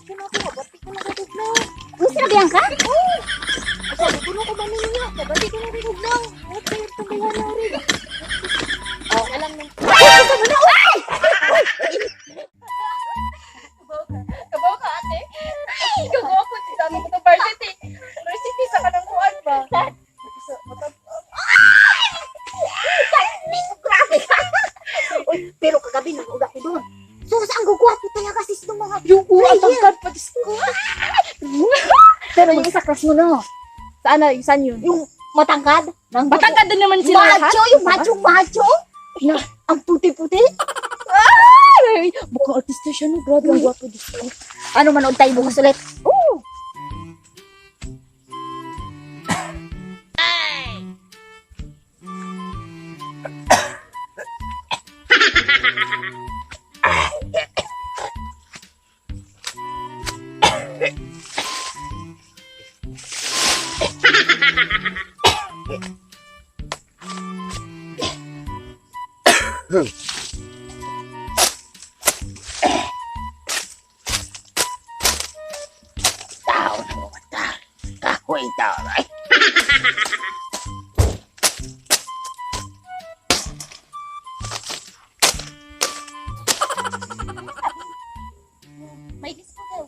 ko na ako, bati ko na kagugnaw. Uy, sila Bianca? Asa, ko na ko ba ninyo? Bati ko na kagugnaw. Okay, itong kaya na rin. Oh, alam nang. Kabaw ka, ate. Ay, gagawa ko. Sabi ko to varsity. Varsity sa kanang kuan ba? Sa mata. Grabe ka! Uy, pero kagabi nag-uga ko doon. Sus, ang gugwapo talaga sis ng mga Yung kuha, player. tangkad pa. Diyos ko. Pero yung isa crush mo, no? Saan na? Saan yun? Yung matangkad? Nang Matangkad din naman sila lahat. Macho, yung macho, macho. Na, ang puti-puti. Ay, mukhang artista siya, no? Grabe, ang gwapo, Diyos ko. Ano, manood tayo bukas ulit? Oh! Tao na mga ta. Kahoy tao na. Ay, May disco daw.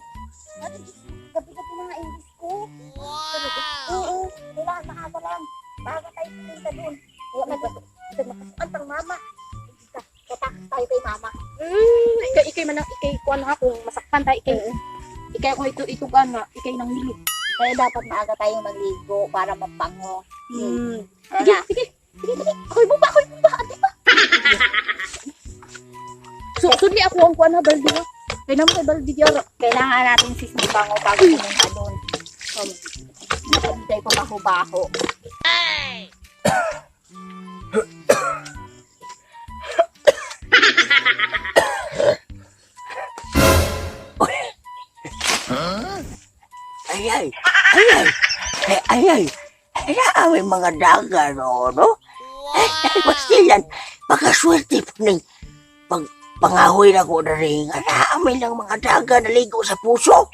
Ate, disco. Gabi-gabi na nga yung disco. Wow! Oo, kailangan maaga lang. Maaga tayo pupunta doon. Kaya makasukan pang mama. Hindi ka, tatakot tayo kay mama. Ikay, ikay man ang ikay kuan ha kung masakpan ta ikay. Ikay ako ito itugan nga ikay nang hilo. Kaya dapat maaga tayong magligo para mapango. Sige, Tara. sige. Sige, sige. Ako'y bumba, ako'y bumba. Ate pa. So, sudli ako ang kuan ha baldi ha. Kay namo kay baldi diara. Kailangan natin sis mabango bago pumunta doon. Hindi tayo pabaho-baho. Ay, ay, ay, ay, ay, ay, ay, ay, ay, mga daga, no, no? Ay, ay, pastilan, pagkaswerte po ning pag pangahoy na ko na rin, amin lang mga daga naligo sa puso.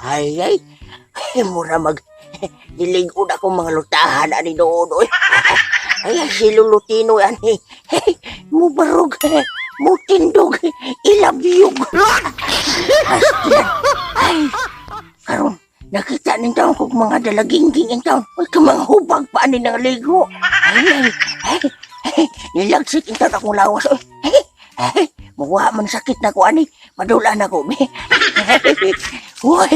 Ay, ay, ay, mura mag, niligo na akong mga lutahan ani doon, oy. Ay, ay, si Lulutino, ani, hey, mubarog, mutindog, ilabiyog. Pastilan, ay, karon nakita ning taon kog mga dalagingging ang taon. Uy, ka mga hubag pa ani nang ligo. Ay, ay, ay, ay, nilagsik ang taon akong lawas. Uy, ay, ay, muwa man sakit na ko ani. Madula na ko. Uy,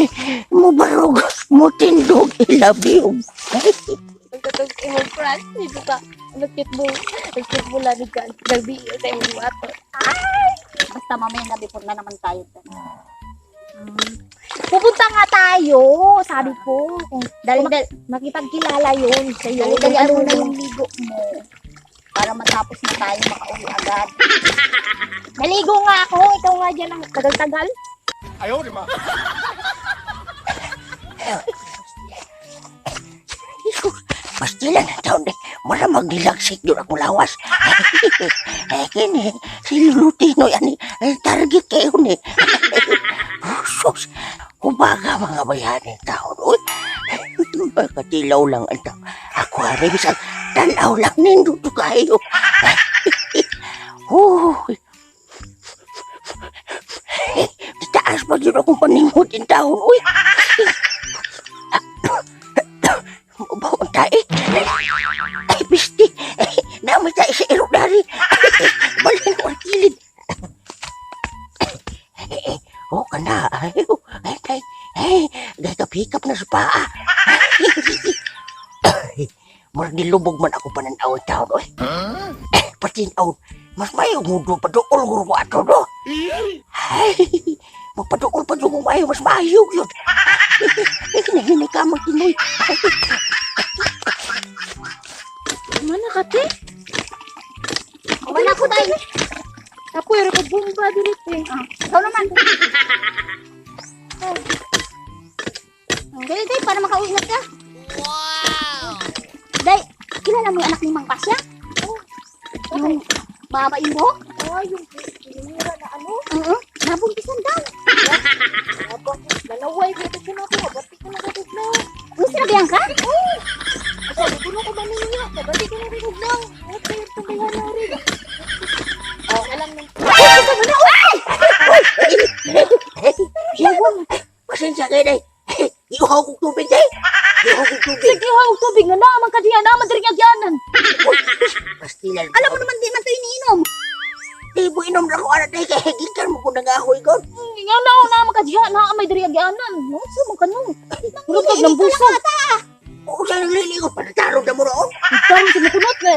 mubarog, mutindog, ilabiyog. Ay, Pagkatog imong crush dito sa nagkit mo. Nagkit mo lang ka gabi sa imong ato. Basta mamayang gabi punta naman tayo doon. Pupunta nga tayo, sabi ko. Kung Dali, dali, makipagkilala yun sa iyo. dali, mo na yung ligo mo. Para matapos na tayo makauwi agad. Naligo nga ako, ikaw nga diyan ang tagal-tagal. Jesus, pastilan ang taon eh. Mura magnilagsik yun akong lawas. Eh, kini, si Lulutino yan eh. Target kayo ni. Sus, hubaga mga bayani taon. Uy, katilaw lang ang taon. Ako hari, bisag tanaw lang nindot kayo. Uy, taas pa yun akong panimot in taon. Uy, Bawa ang tae. Ay, bisti. Ay, naman tayo sa iro dari. Balin ko ang kilid. Ay, ay, oh, kana. Ay, oh, ay, ay, ay, gagapikap na sa paa. Ay, murag nilubog man ako pananaw ang taon. Oy. Eh, patinaw. Mas mayo mudo paduol guro ko ato do. Ay, magpaduol pa dyan kung mayo, mas mayo yun. Ay, kinahini ka magtinoy. Mana ka te? Wala ko tayo. Ako ero ko bumba dili te. Ah, ikaw naman. Oh. Dali, dali, para makauwi na ka. Wow! Day, kilala mo yung anak ni Mang Pasya? Oh, Yung mahaba yung buhok? Ay, yung pinira na ano? Oo, nabuntisan daw. Aba, nanaway ko ito na ako. Bati ko na katugnaw. Gusto na biyang ka? Sabi ko na ko ba ninyo? Bati ko na katugnaw. Okay, tumbayan na rin. Oh, alam mo. Pasensya kayo day. Iuhaw kong tubig day. Iuhaw kong tubig. Sige, haw, tubig nga naman ka diyan, naman diri nga gyanan. Pastilan. Alam mo naman di man to iniinom. Di mo inom na ko anak day. Kaya gikan mo ko nangahoy ko. Nga na, naman ka diyan, na may diri nga gyanan. No, sa man kanu. Murag ng busog. Oo, sa nagliligo. Panatarong na mo roon. Karon sa mukunot nga.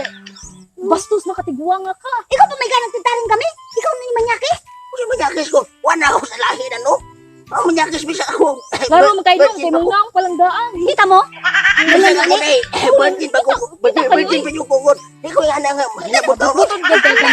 Bastos makatigwa nga ka. Ikaw pa may ganang tintarin kami? Ikaw na yung manyaki? Kasi manyakis ko. Wala ako sa lahi na no. Ang manyakis bisa ako. Laro man kayo kay mong naong palanggaan. Kita mo? Bisa ako day. Virgin ba ko? Virgin pa yung kukot. Di ko yan nga. Mahinabot ako. Butod gud kay ka.